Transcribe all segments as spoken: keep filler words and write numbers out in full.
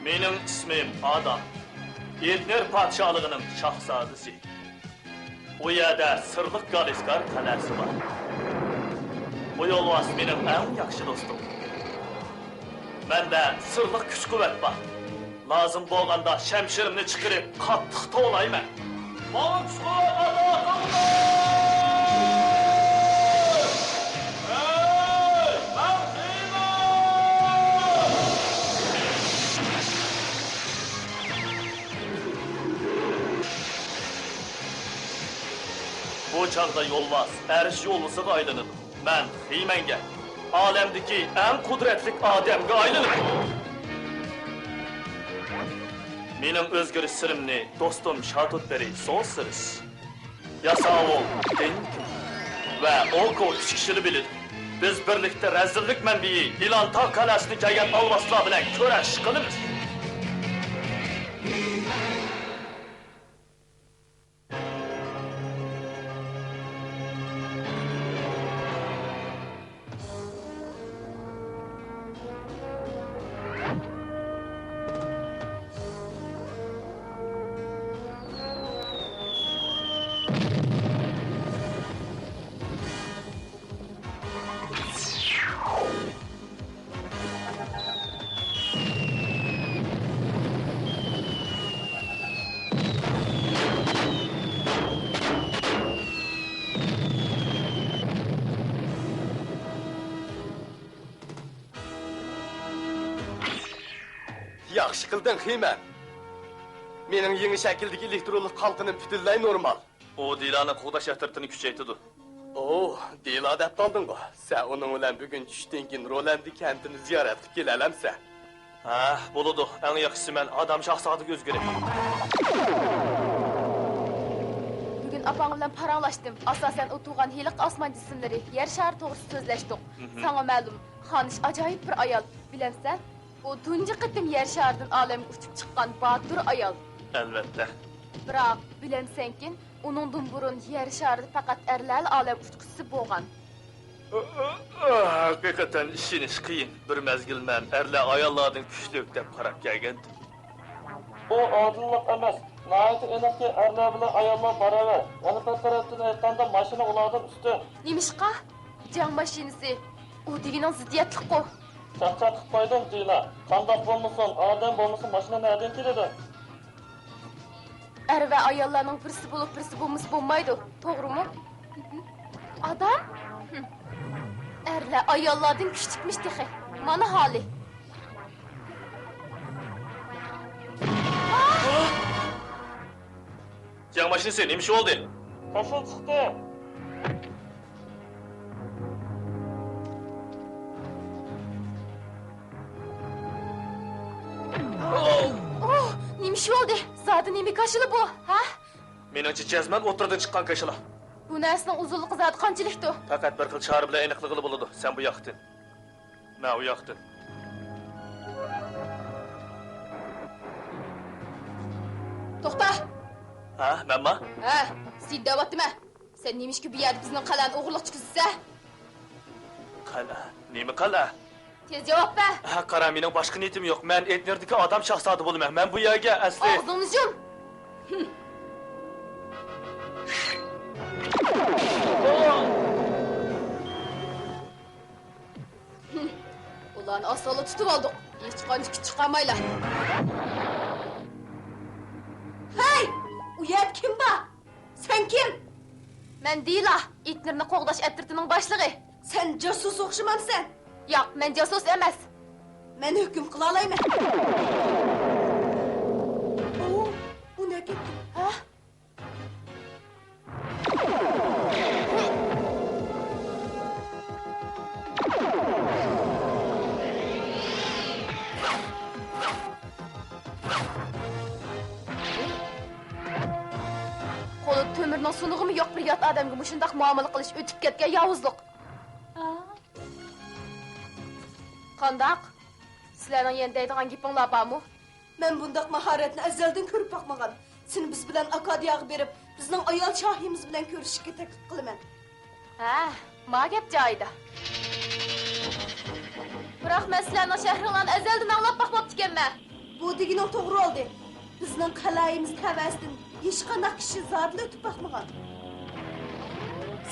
مېنىڭ ئىسمىم ئادام. ئېتنېر پادىشاھلىقىنىڭ شاھزادىسى. ئۇ يەردە سىرلىق گالىسكار قەلئەسى بار. بۇ يولۋاس مېنىڭ ئەڭ ياخشى دوستۇم. مەندە سىرلىق كۈچ-قۇۋۋەت بار. لازىم بولغاندا شەمشىرىمنى چىقىرىپ قاتتىق توۋلايمەن. ماڭا كۈچ-قۇۋۋەت ئاتا قىلغىن! ھەي، مەن خېمەن! بۇ چاغدا يولۋاس ئەرش يولۋىسىغا ئايلىنىدۇ. مەن خېمەنگە، ئالەمدىكى ئەڭ قۇدرەتلىك ئادەمگە ئايلىنىمەن. مېنىڭ ئۆزگىرىش سىرىمنى دوستۇم شاتۇتبېرى سوسىرىس، ياساۋۇل دېنكىن ۋە ئوكو ئۈچ كىشىلا بىلىدۇ. بىز بىرلىكتە رەزىللىك مەنبىيى ئىلانتاغ قەلئەسىدىن كەلگەن ئالۋاستىلار بىلەن كۈرەش قىلىمىز. ياخشى قىلدىڭ، خېمەن. مېنىڭ يېڭى شەكىلدىكى ئېلېكترونلۇق قالقىنىم پۈتۈنلەي نورمال. ئۇ دىلانى قوغداش ئەترىتىنى كۈچەيتىدۇ. ئوھ، دىلا دەپ قالدىڭغۇ. سەن ئۇنىڭ بىلەن بۈگۈن چۈشتىن كېيىن رولەندى كەنتىنى زىيارەت قىلىپ كېلەلەمسەن؟ ھە، بولىدۇ. ئەڭ ياخشىسى مەن ئادەم شاھزادىگە ئۆزگىرەي. بۈگۈن ئاپاڭ بىلەن پاراڭلاشتىم. ئاساسەن ئۇ تۇغان ھېلىقى ئاسمان جىسىملىرى، يەر شارى توغرىسىدا سۆزلەشتۇق. مھم. ساڭا مەلۇم، خانىش ئاجايىپ بىر ئايال. بىلەمسەن؟ ئۇ تۇنجى قېتىم يەر شارىدىن ئالەمگە ئۇچۇپ چىققان باتۇر ئايال. ئەلۋەتتە. بىراق، بىلەمسەنكىن، ئۇنىڭدىن بۇرۇن يەر شارىدا پەقەت ئەرلەرلا ئالەم ئۇچقۇچىسى بولغان. ھەقىقەتەن ئىشىنىش قىيىن. بىر مەزگىل مەن ئەرلەر ئاياللاردىن كۈچلۈك دەپ قاراپ كەلگەنتىم. بۇ ئادىللىق ئەمەس. ناھايىتى ئېنىقكى، ئەرلەر بىلەن ئاياللار باراۋەر. يەنە بىر تەرەپتىن ئېيتقاندا، ماشىنا ئۇلاردىن ئۈستۈن. نېمىشقا؟ جەڭ ماشىنىسى. ئۇ دېگىنىڭ زىددىيەتلىكقۇ. چاقچاق قىلىپ قويدۇم، دىلا. قانداق بولمىسۇن، ئادەم بولمىسا، ماشىنا نەدىن كېلىدۇ؟ ئەر ۋە ئاياللارنىڭ بىرسى بولۇپ، بىرسى بولمىسا بولمايدۇ، توغرىمۇ؟ ئادەم؟ ھىم. ئەرلەر ئاياللاردىن كۈچلۈكمىش تېخى. مانا ھالى. جەڭ ماشىنىسى، نېمە ئىش بولدى؟ پەشىل چىقتى. ئوھ، نېمە ئىش بولدى؟ زادى نېمە كاشىلا بۇ، ھە؟ مېنىڭچە، جەزمەن ئوتتۇرىدىن چىققان كاشىلا. بۇ نەرسىنىڭ ئۇزۇنلۇقى زادى قانچىلىكتۇ؟ پەقەت بىر خىل چارە بىلەن ئېنىقلىغىلى بولىدۇ. سەن بۇ ياقتىن. مەن ئۇ ياقتىن. توختا! ھە، مەنما؟ ھە، سېنى دەۋاتىمەن. سەن نېمىشقا بۇ يەردە بىزنىڭ قەلئەنى ئوغرىلىقچە كېزىسەن؟ قەلئە؟ نېمە قەلئە؟ تېز جاۋاب بەر! ھە، قارا، مېنىڭ باشقا نىيىتىم يوق. مەن ئېتنېردىكى ئادەم شاھزادە بولىمەن. مەن بۇ يەرگە ئەسلى. ئاغزىڭنى يۇم! ھىم. ئۇلارنى ئاسانلا تۇتۇۋالدۇق. ھېچقانچە كۈچ چىقارمايلا. ھەي! ئۇ يەردە كىم بار؟ سەن كىم؟ مەن دىلا، ئېتنېرنى قوغداش ئەترىتىنىڭ باشلىقى. سەن جاسۇس ئوخشىمامسەن؟ ياق، مەن جاسۇس ئەمەس. مەن ھۆكۈم قىلالايمەن. ئۇ، ئۇ نەگە كەتتى؟ ھە؟ قولىدا تۆمۈرنىڭ سۇنۇقىمۇ يوق بىر يات ئادەمگە مۇشۇنداق مۇئامىلە قىلىش ئۆتۈپ كەتكەن ياۋۇزلۇق. قانداق؟ سىلەرنىڭ يەنە دەيدىغان گېپىڭلار بارمۇ؟ مەن بۇنداق ماھارەتنى ئەزەلدىن كۆرۈپ باقمىغان. سېنى بىز بىلەن ئاكادىياغا بېرىپ، بىزنىڭ ئايال شاھىمىز بىلەن كۆرۈشۈشكە تەكلىپ قىلىمەن. ھە، ما گەپ جايىدا. بىراق مەن سىلەرنىڭ شەھىرىڭلارنى ئەزەلدىن ئاڭلاپ باقماپتىكەنمەن. بۇ دېگىنىڭ توغرا بولدى. بىزنىڭ قەلئەيىمىز تەۋەسىدىن ھېچقانداق كىشى زادىلا ئۆتۈپ باقمىغان.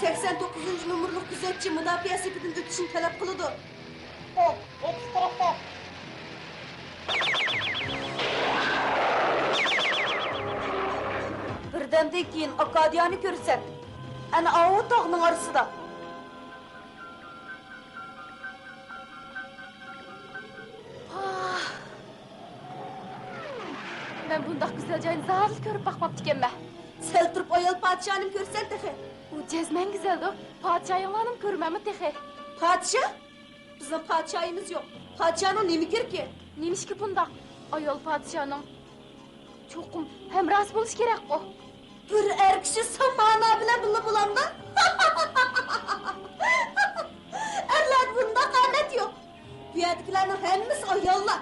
سەكسەن توققۇزىنچى نومۇرلۇق كۆزەتچى مۇداپىئە سېپىدىن ئۆتۈشنى تەلەپ قىلىدۇ. بىردەمدىن كېيىن ئاكادىيانى كۆرىسەن. ئەنە ئاۋۇ تاغنىڭ ئارىسىدا. پاھ! مەن بۇنداق گۈزەل جاينى زادىلا كۆرۈپ باقماپتىكەنمەن. سەل تۇرۇپ ئايال پادىشاھنىمۇ كۆرىسەن تېخى. ئۇ جەزمەن گۈزەلدۇ. پادىشاھىڭلارنىمۇ كۆرىمەنمۇ تېخى. پادىشاھ؟ بىزنىڭ پادىشاھىمىز يوق. پادىشاھنىڭ نېمە كېرىكى؟ نېمىشقا بۇنداق؟ ئايال پادىشاھنىڭ چوقۇم ھەمراھسى بولۇشى كېرەكقۇ. بىر ئەر كىشى سامانا بىلەن بىللە بولامدۇ؟ ئەرلەردە بۇنداق ئادەت يوق. بۇ يەردىكىلەرنىڭ ھەممىسى ئاياللار.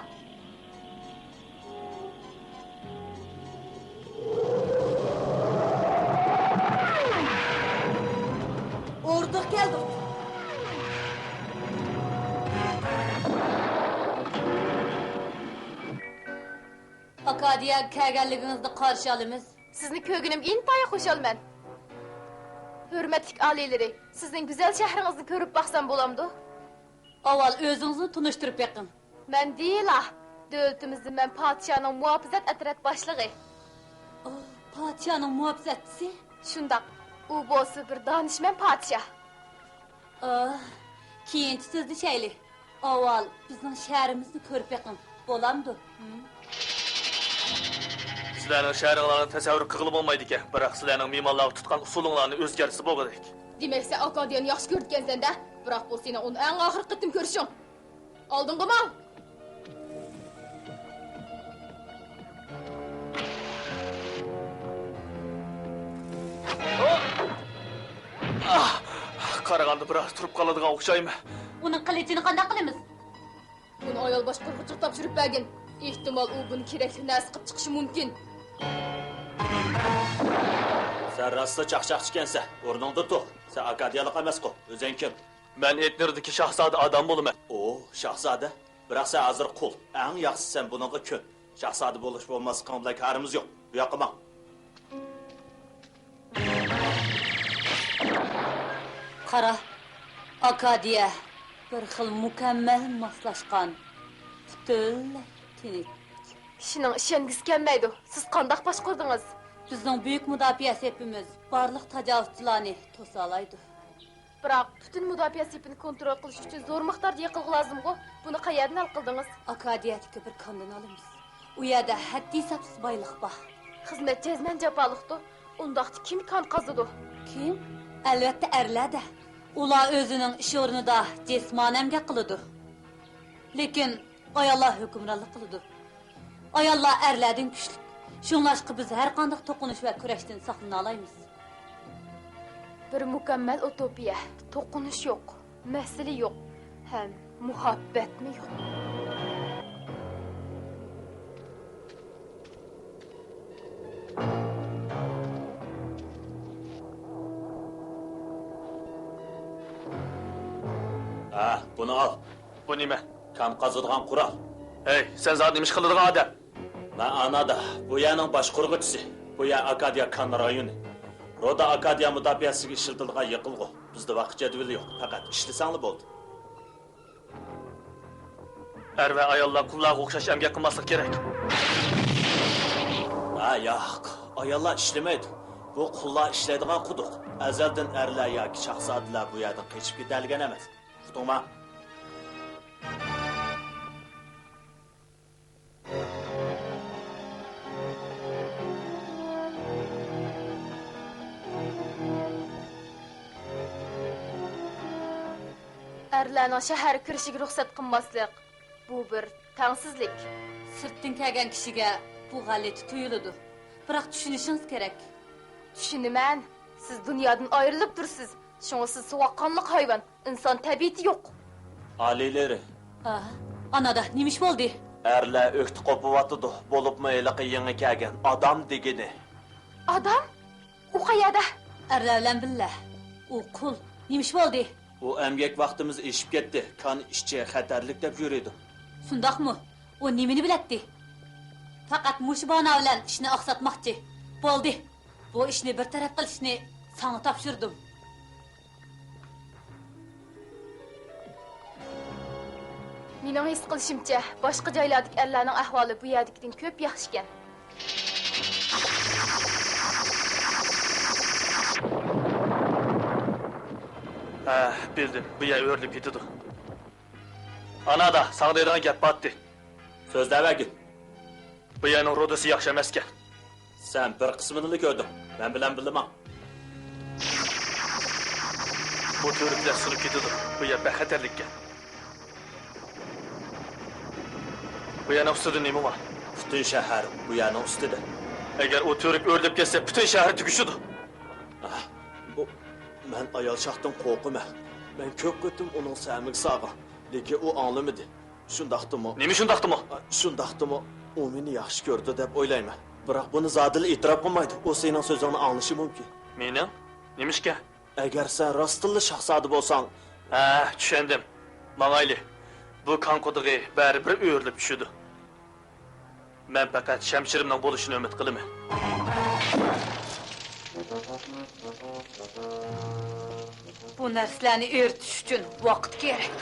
ئوردۇغا كەلدۇق. ئاكادىيەگە كەلگەنلىكىڭىزنى قارشى ئالىمىز. سىزنى كۆرگىنىم ئىنتايىن خۇشالمەن. ھۆرمەتلىك ئالىيلىرى، سىزنىڭ گۈزەل شەھىرىڭىزنى كۆرۈپ باقسام بولامدۇ؟ ئاۋۋال ئۆزىڭىزنى تونۇشتۇرۇپ بېقىڭ. مەن دىلا، دۆلىتىمىزدە مەن پادىشاھنىڭ مۇھاپىزەت ئەترەت باشلىقى. ئاھ، پادىشاھنىڭ مۇھاپىزەتچىسى؟ شۇنداق، ئۇ بولسا بىر دانىشمەن پادىشاھ. ئاھ، كېيىنچە سۆزلىشەيلى. ئاۋۋال بىزنىڭ شەھىرىمىزنى كۆرۈپ بېقىڭ، بولامدۇ؟ ھىم؟ سىلەرنىڭ شەھىرىڭلارنى تەسەۋۋۇر قىلغىلى بولمايدىكەن، بىراق سىلەرنىڭ مېھمانلارغا تۇتقان ئۇسۇلۇڭلارنى ئۆزگەرتسە بولغۇدەك. دېمەك، سەن ئاكادىيانى ياخشى كۆرىدىكەنسەن-دە؟ بىراق بۇ سېنىڭ ئۇنى ئەڭ ئاخىرقى قېتىم كۆرۈشۈڭ. ئالدىڭغا ماڭ! ئاھ! قارىغاندا بىراز تۇرۇپ قالىدىغان ئوخشايمەن. ئۇنىڭ قىلىچىنى قانداق قىلىمىز؟ بۇنى ئايال باشقۇرغۇچىغا تاپشۇرۇپ بەرگىن. ئېھتىمال، ئۇ بۇنى كېرەكلىك نەرسە قىلىپ چىقىشى مۇمكىن. سەن راستلا چاقچاقچىكەنسەن. ئورنۇڭدا تۇر. سەن ئاكادىيالىق ئەمەسقۇ. ئۆزۈڭ كىم؟ مەن ئېتنېردىكى شاھزادە ئادام بولىمەن. ئو، شاھزادە؟ بىراق سەن ھازىر قۇل. ئەڭ ياخشىسى سەن بۇنىڭغا كۆن. شاھزادە بولۇش بولماسلىقىڭ بىلەن كارىمىز يوق. بۇ ياققا ماڭ. قارا، ئاكادىيە بىر خىل مۇكەممەل ماسلاشقان، پۈتۈنلەي تىنچ. كىشىنىڭ ئىشەنگۈسى كەلمەيدۇ. سىز قانداق باشقۇردىڭىز؟ بىزنىڭ بۈيۈك مۇداپىئە سېپىمىز بارلىق تاجاۋۇزچىلارنى توسالايدۇ. بىراق پۈتۈن مۇداپىئە سېپىنى كونترول قىلىش ئۈچۈن زور مىقداردا يىقىلغۇ لازىمغۇ؟ بۇنى قەيەردىن ھەل قىلدىڭىز؟ ئاكادىيەدىكى بىر كاندىن ئالىمىز. ئۇ يەردە ھەددى-ھېسابسىز بايلىق بار. خىزمەت جەزمەن جاپالىقتۇ. ئۇنداقتا كىم كان قازىدۇ؟ كىم؟ ئەلۋەتتە، ئەرلەر-دە. ئۇلار ئۆزىنىڭ ئىش ئورنىدا جىسمانىي ئەمگەك قىلىدۇ. لېكىن ئاياللار ھۆكۈمرانلىق قىلىدۇ. ئاياللار ئەرلەردىن كۈچلۈك. شۇڭلاشقا بىز ھەرقانداق توقۇنۇش ۋە كۈرەشتىن ساقلىنالايمىز. بىر مۇكەممەل ئۇتوپىيە، توقۇنۇش يوق، مەسىلە يوق ھەم مۇھەببەتمۇ يوق. ھە، بۇنى ئال. بۇ نېمە؟ كان قازىدىغان قورال. ھەي، سەن زادى نېمە ئىش قىلىدىغان ئادەم؟ مەن ئانادا، بۇ يەرنىڭ باشقۇرغۇچىسى. بۇ يەر ئاكادىيا كان رايونى. رودا ئاكادىيا مۇداپىئەسىگە ئىشلىتىلىدىغان يېقىلغۇ. بىزدە ۋاقىت جەدۋىلى يوق، پەقەت ئىشلىسەڭلا بولدى. ئەر ۋە ئاياللار قۇللارغا ئوخشاش ئەمگەك قىلماسلىقى كېرەك. ھە، ياق، ئاياللار ئىشلىمەيدۇ. بۇ قۇللار ئىشلەيدىغان قۇدۇق. ئەزەلدىن ئەرلەر ياكى شاھزادىلەر بۇ يەردىن قېچىپ كېتەلىگەن ئەمەس. ئۇقتۇڭما؟ ئەرلەرنىڭ شەھەرگە كىرىشىگە رۇخسەت قىلماسلىق، بۇ بىر تەڭسىزلىك. سىرتتىن كەلگەن كىشىگە بۇ غەلىتە تۇيۇلىدۇ. بىراق چۈشىنىشىڭىز كېرەك. چۈشىنىمەن. سىز دۇنيادىن ئايرىلىپ تۇرىسىز. شۇڭا سىز سوغۇققانلىق ھايۋان، ئىنسان تەبىئىتى يوق. ئالىيلىرى. ھە؟ ئانادا نېمە ئىش بولدى؟ ئەرلەر ئۆكتە قوپۇۋاتىدۇ، بولۇپمۇ ھېلىقى يېڭى كەلگەن ئادام دېگىنى. ئادام؟ ئۇ قەيەردە؟ ئەرلەر بىلەن بىللە. ئۇ قۇل. نېمە ئىش بولدى؟ ئۇ ئەمگەك ۋاقتىمىز ئېشىپ كەتتى، كان ئىشچى خەتەرلىك دەپ يۈرىدۇ. شۇنداقمۇ؟ ئۇ نېمىنى بىلەتتى؟ پەقەت مۇشۇ بانا بىلەن ئىشنى ئاقساتماقچى. بولدى، بۇ ئىشنى بىر تەرەپ قىلىشنى ساڭا تاپشۇردۇم. مېنىڭ ھېس قىلىشىمچە، باشقا جايلاردىكى ئەرلەرنىڭ ئەھۋالى بۇ يەردىكىدىن كۆپ ياخشىكەن. ھە، بىلدىم، بۇ يەر ئۆرۈلۈپ كېتىدۇ. ئانادا، ساڭا دەيدىغان گەپ بارتتى. سۆزلەۋەرگىن. بۇ يەرنىڭ رۇدىسى ياخشى ئەمەسكەن. سەن بىر قىسمىنىلا كۆردۈڭ. مەن بىلەن بىللە ماڭ. بۇ تۈۋرۈكلەر سۇنۇپ كېتىدۇ. بۇ يەر بەك خەتەرلىككەن. بۇ يەرنىڭ ئۈستىدە نېمە بار؟ پۈتۈن شەھەر بۇ يەرنىڭ ئۈستىدە. ئەگەر ئۇ تۈۋرۈك ئۆرۈلۈپ كەتسە، پۈتۈن شەھەر تۈگىشىدۇ. ئاھ، بۇ، مەن ئايال شاھتىن قورقىمەن. مەن كۆپ قېتىم ئۇنىڭ سەمىگە سالغان، لېكىن ئۇ ئاڭلىمىدى. شۇنداقتىمۇ؟ نېمە شۇنداقتىمۇ؟ ئا، شۇنداقتىمۇ، ئۇ مېنى ياخشى كۆرىدۇ دەپ ئويلايمەن. بىراق بۇنى زادىلا ئېتىراپ قىلمايدۇ. ئۇ سېنىڭ سۆزۈڭنى ئاڭلىشى مۇمكىن. مېنىڭ؟ نېمىشقا؟ ئەگەر سەن راستتىنلا شاھزادە بولساڭ. ھە، چۈشەندىم. ماڭايلى. بۇ كان قۇدۇقى بەرىبىر ئۆرۈلۈپ چۈشىدۇ. مەن پەقەت شەمشىرىمنىڭ بولۇشىنى ئۈمىد قىلىمەن. بۇ نەرسىلەرنى ئېرىتىش ئۈچۈن ۋاقىت كېرەك.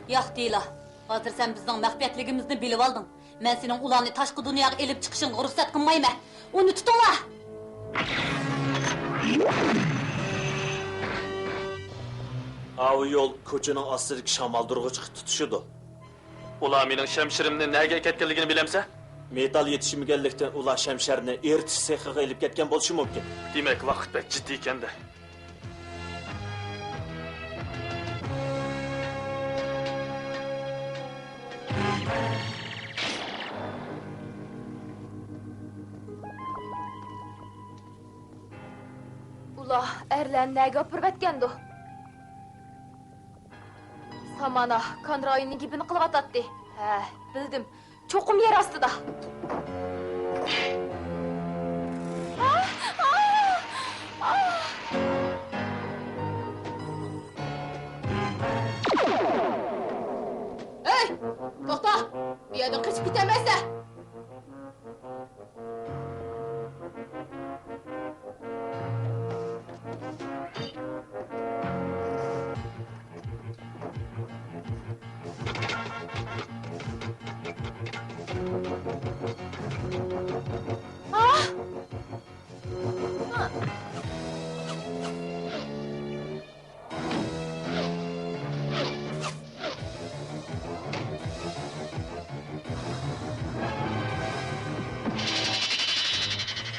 ياق، دېيلا. ھازىر سەن بىزنىڭ مەخپىيەتلىكىمىزنى بىلىۋالدىڭ. مەن سېنىڭ ئۇلارنى تاشقى دۇنياغا ئېلىپ چىقىشىڭغا رۇخسەت قىلمايمەن. ئۇنى تۇتۇڭلار! ئاۋۇ يول كوچىنىڭ ئاستىدىكى شامالدۇرغۇچقا تۇتىشىدۇ. ئۇلار مېنىڭ شەمشىرىمنى نەگە ئەكەتكەنلىكىنى بىلەمسەن؟ مېتال يېتىشمىگەنلىكتىن، ئۇلار شەمشەرنى ئېرىتىش سېخىغا ئېلىپ كەتكەن بولۇشى مۇمكىن. دېمەك، ۋاقىت بەك جىددىي ئىكەن-دە. ئۇلار ئەرلەرنى نەگە ئاپىرىۋەتكەندۇ؟ سامانا كان رايونىنىڭ گېپىنى قىلىۋاتاتتى. ھە، بىلدىم. چوقۇم يەر ئاستىدا. ھەي! توختا! بۇ يەردىن قېچىپ كېتەلمەيسەن!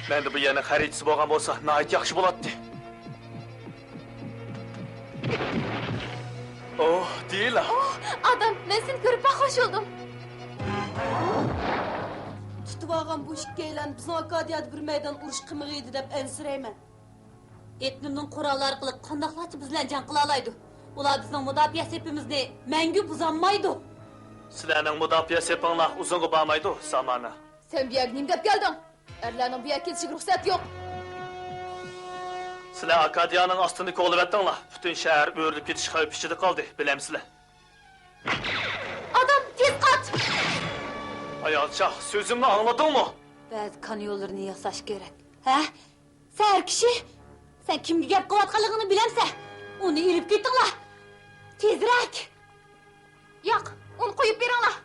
مەندە بۇ يەرنىڭ خەرىتىسى بولغان بولسا، ناھايىتى ياخشى بولاتتى. ئوھ، دېيلا. ئوھ، ئادام، مەن سېنى كۆرۈپ بەك خۇش بولدۇم. تۇتۇۋالغان بۇ ئىككىيلەن بىزنىڭ ئاكادىيادا بىر مەيدان ئۇرۇش قىلمىغىيدى دەپ ئەنسىرەيمەن. ئېتنىمنىڭ قورالى ئارقىلىق قانداقلارچە بىز بىلەن جەڭ قىلالايدۇ؟ ئۇلار بىزنىڭ مۇداپىئە سېپىمىزنى مەڭگۈ بۇزالمايدۇ. سىلەرنىڭ مۇداپىئە سېپىڭلار ئۇزۇنغا بارمايدۇ، سامانا. سەن بۇ يەرگە نېمە دەپ كەلدىڭ؟ ئەرلەرنىڭ بۇ يەرگە كېلىشىگە رۇخسەت يوق. سىلەر ئاكادىيانىڭ ئاستىنى كوۋلىۋەتتىڭلار. پۈتۈن شەھەر ئۆرۈلۈپ كېتىش خەۋپى ئىچىدە قالدى، بىلەمسىلەر؟ ئادام، تېز قاچ! ئايال شاھ، سۆزۈمنى ئاڭلىدىڭمۇ؟ بەزى كان يوللىرىنى ياساش كېرەك. ھە؟ سەھەر كىشى، سەن كىمگە گەپ قىلىۋاتقانلىقىڭنى بىلەمسەن؟ ئۇنى ئېلىپ كېتىڭلار! تېزرەك! ياق، ئۇنى قويۇپ بېرىڭلار!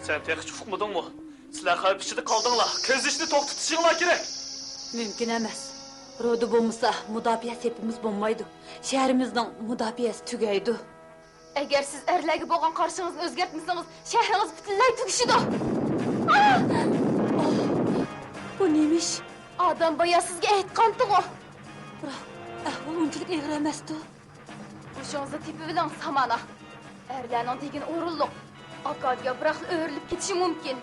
سەن تېخىچە ئۇقمىدىڭمۇ؟ سىلەر خەۋپ ئىچىدە قالدىڭلار. قېزىشنى توختىتىشىڭلار كېرەك. مۇمكىن ئەمەس. رۇدا بولمىسا، مۇداپىئە سېپىمىز بولمايدۇ. شەھىرىمىزنىڭ مۇداپىئەسى تۈگەيدۇ. ئەگەر سىز ئەرلەرگە بولغان قارىشىڭىزنى ئۆزگەرتمىسىڭىز، شەھىرىڭىز پۈتۈنلەي تۈگىشىدۇ. ئاھ! بۇ نېمە ئىش؟ ئادام بايا سىزگە ئېيتقانتىغۇ. بىراق، ئەھۋال ئۇنچىلىك ئېغىر ئەمەستۇ. ھوشىڭىزنى تېپىۋېلىڭ، سامانا. ئەرلەرنىڭ دېگىنى ئورۇنلۇق. ئاكادىيا بىراقلا ئۆرۈلۈپ كېتىشى مۇمكىن.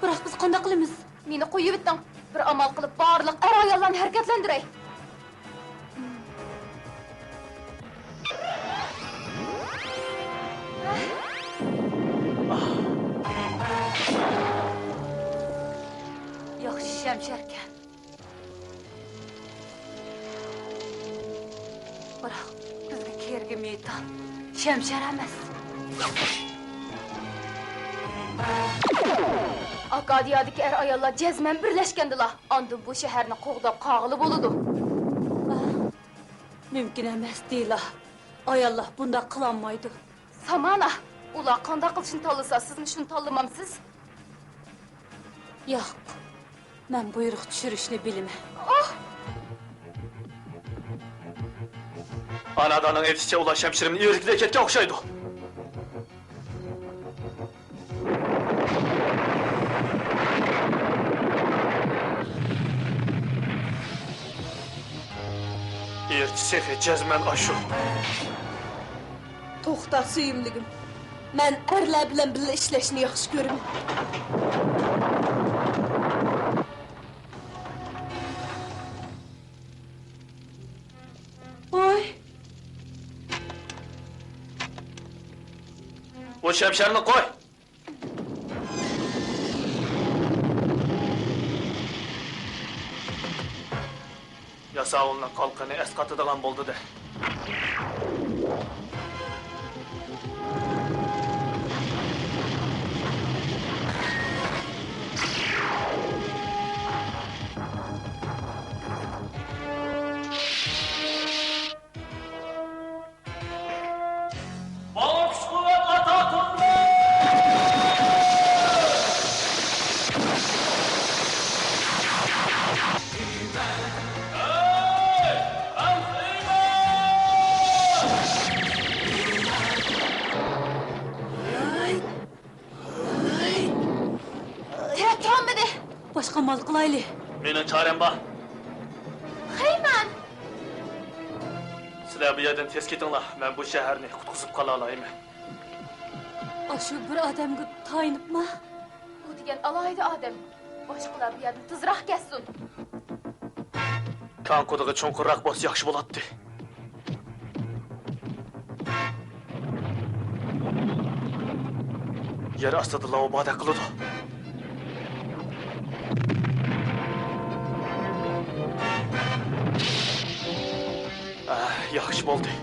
بىراق بىز قانداق قىلىمىز؟ مېنى قويۇۋېتىڭ. بىر ئامال قىلىپ، بارلىق ئەر-ئاياللارنى ھەرىكەتلەندۈرەي. شەمشەركەن. بىراق، بىزگە كېرىكى مېتال، شەمشەر ئەمەس. ئاكادىيادىكى ئەر-ئاياللار جەزمەن بىرلەشكەندىلا، ئاندىن بۇ شەھەرنى قوغداپ قالغىلى بولىدۇ. مۇمكىن ئەمەس، دىلا. ئاياللار بۇنداق قىلالمايدۇ. سامانا، ئۇلار قانداق قىلىشنى تاللىسا، سىزمۇ شۇنى تاللىمامسىز؟ ياق، مەن بۇيرۇق چۈشۈرۈشنى بىلىمەن. ئوھ! ئاناداننىڭ ئېيتىشىچە، ئۇلار شەمشىرىمنى ئېرىكىدە كەتكەن ئوخشايدۇ. ئېرىكچى سېخى جەزمەن ئاشۇ. توختا، سۆيۈملۈكۈم. مەن ئەرلەر بىلەن بىللە ئىشلەشنى ياخشى كۆرىمەن. ۋاي! بۇ شەمشەرنى قوي! ياساۋۇلنىڭ قالقىنى ئەسقاتىدىغان بولدى-دە. ماڭا كۈچ-قۇۋۋەت ئاتا قىلغىن! تەتۈرالمىدى. باشقا ئامال قىلايلى. مېنىڭ چارەم بار. خېيمەن! سىلەر بۇ يەردىن تېز كېتىڭلار، مەن بۇ شەھەرنى قۇتقۇزۇپ قالالايمەن. ئاشۇ بىر ئادەمگە تايىنىپما؟ ئۇ دېگەن ئالاھىدە ئادەم. باشقىلار بۇ يەردىن تېزراق كەتسۇن. كاڭكۇدىغا چوڭقۇرراق بولسا ياخشى بولاتتى. يەر ئاستىدا لاۋا باردەك قىلىدۇ. ئە، ياخشى بولدى.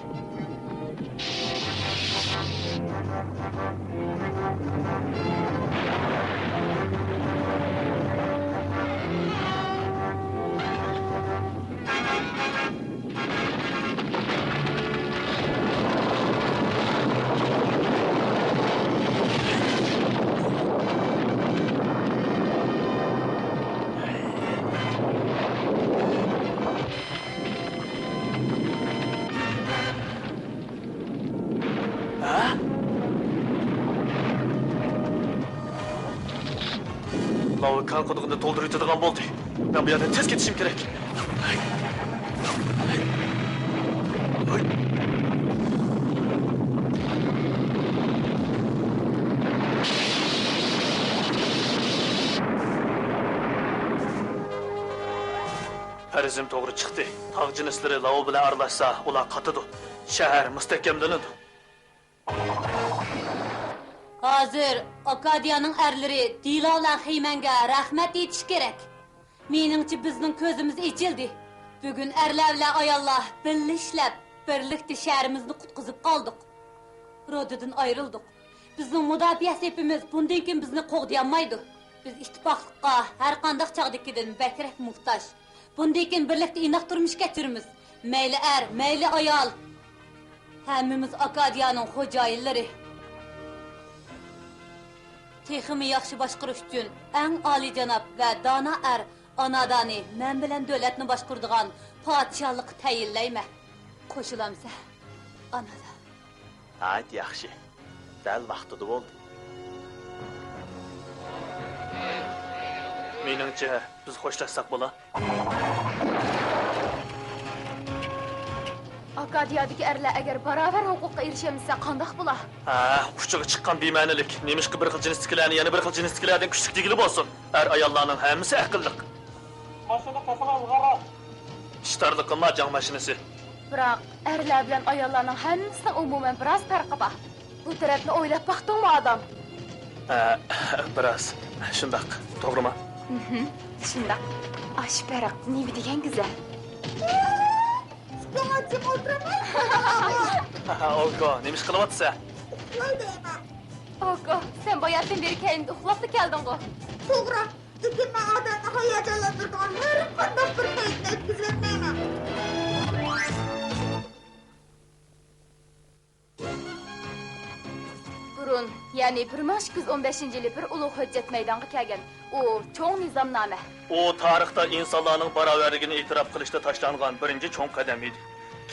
ھە؟ لاۋا كان قۇدۇقىنى تولدۇرۇۋېتىدىغان بولدى. مەن بۇ يەردىن تېز كېتىشىم كېرەك. پەرىزىم توغرا چىقتى. تاغ جىنسلىرى لاۋا بىلەن ئارىلاشسا، ئۇلار قاتىدۇ. شەھەر مۇستەھكەملىنىدۇ. ھازىر ئاكادىيانىڭ ئەرلىرى دىلا بىلەن خېيمەنگە رەھمەت ئېيتىش كېرەك. مېنىڭچە، بىزنىڭ كۆزىمىز ئېچىلدى. بۈگۈن ئەرلەر بىلەن ئاياللار بىللە ئىشلەپ، بىرلىكتە شەھىرىمىزنى قۇتقۇزۇپ قالدۇق. رودىدىن ئايرىلدۇق. بىزنىڭ مۇداپىئە سېپىمىز بۇندىن كېيىن بىزنى قوغدىيالمايدۇ. بىز ئىتتىپاقلىققا ھەر قانداق چاغدىكىدىن بەكرەك موھتاج. بۇندىن كېيىن بىرلىكتە ئىناق تۇرمۇش كەچۈرىمىز. مەيلى ئەر، مەيلى ئايال. ھەممىمىز ئاكادىيانىڭ خوجايىنلىرى. تېخىمۇ ياخشى باشقۇرۇش ئۈچۈن ئەڭ ئالىيجاناب ۋە دانا ئەر ئانادانى مەن بىلەن دۆلەتنى باشقۇرىدىغان پادىشاھلىققا تەيىنلەيمەن. قوشۇلامسەن، ئانادان؟ ناھايىتى ياخشى. دەل ۋاقتىدا بولدى. مېنىڭچە، بىز خوشلاشساق بولا. ئاكادىيادىكى ئەرلەر ئەگەر باراۋەر ھوقۇققا ئېرىشەلمىسە قانداق بولا؟ ھە، ئۇچىغا چىققان بىمەنىلىك. نېمىشقا بىر خىل جىنستىكىلەرنى يەنە بىر خىل جىنستىكىلەردىن كۈچلۈك دېگىلى بولسۇن؟ ئەر-ئاياللارنىڭ ھەممىسى ئەقىللىق. ماشىنا قېتىڭلار ئىلغارراق. ئىش تارلىقىما جاڭ ماشىنىسى؟ بىراق ئەرلەر بىلەن ئاياللارنىڭ ھەممىسىنىڭ ئومۇمەن بىراز پەرقى بار. بۇ تەرەپنى ئويلاپ باقتىڭمۇ، ئادام؟ ھە، بىراز. شۇنداق. توغرىما؟ شۇنداق. ئاشۇ پەرق نېمە دېگەن گۈزەل. ئۇكاڭ ئاچچىق ئولتۇرماي. ئوكو، نېمە ئىش قىلىۋاتىسەن؟ ئۇخلاي دەيمەن. ئوكو، سەن باياتتىن بېرى كەينىدە ئۇخلاپلا كەلدىڭغۇ؟ توغرا. لېكىن مەن ئادەمنى ھاياجانلاندۇرىدىغان ھەر قانداق بىر پەيتنى ئۆتكۈزەلمەيمەن. بۇرۇن، يەنى بىر مىڭ ئىككى يۈز ئون بەشىنچى يىلى بىر ئۇلۇغ ھۆججەت مەيدانغا كەلگەن. ئۇ چوڭ نىزامنامە. ئۇ تارىختا ئىنسانلارنىڭ باراۋەرلىكىنى ئېتىراپ قىلىشتا تاشلانغان بىرىنچى چوڭ قەدەم ئىدى.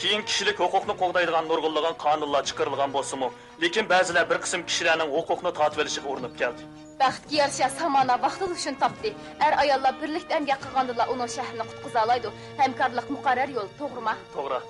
كېيىن كىشىلىك ھوقۇقنى قوغدايدىغان نۇرغۇنلىغان قانۇنلار چىقىرىلغان بولسىمۇ، لېكىن بەزىلەر بىر قىسىم كىشىلەرنىڭ ھوقۇقنى تارتىۋېلىشىغا ئۇرۇنۇپ كەلدى. بەختكە يارىشا، سامانا ۋاقتىدا شۇنى تاپتى. ئەر-ئاياللار بىرلىكتە ئەمگەك قىلغاندىلا ئۇنىڭ شەھىرىنى قۇتقۇزالايدۇ. ھەمكارلىق مۇقەررەر يول، توغرىما؟ توغرا.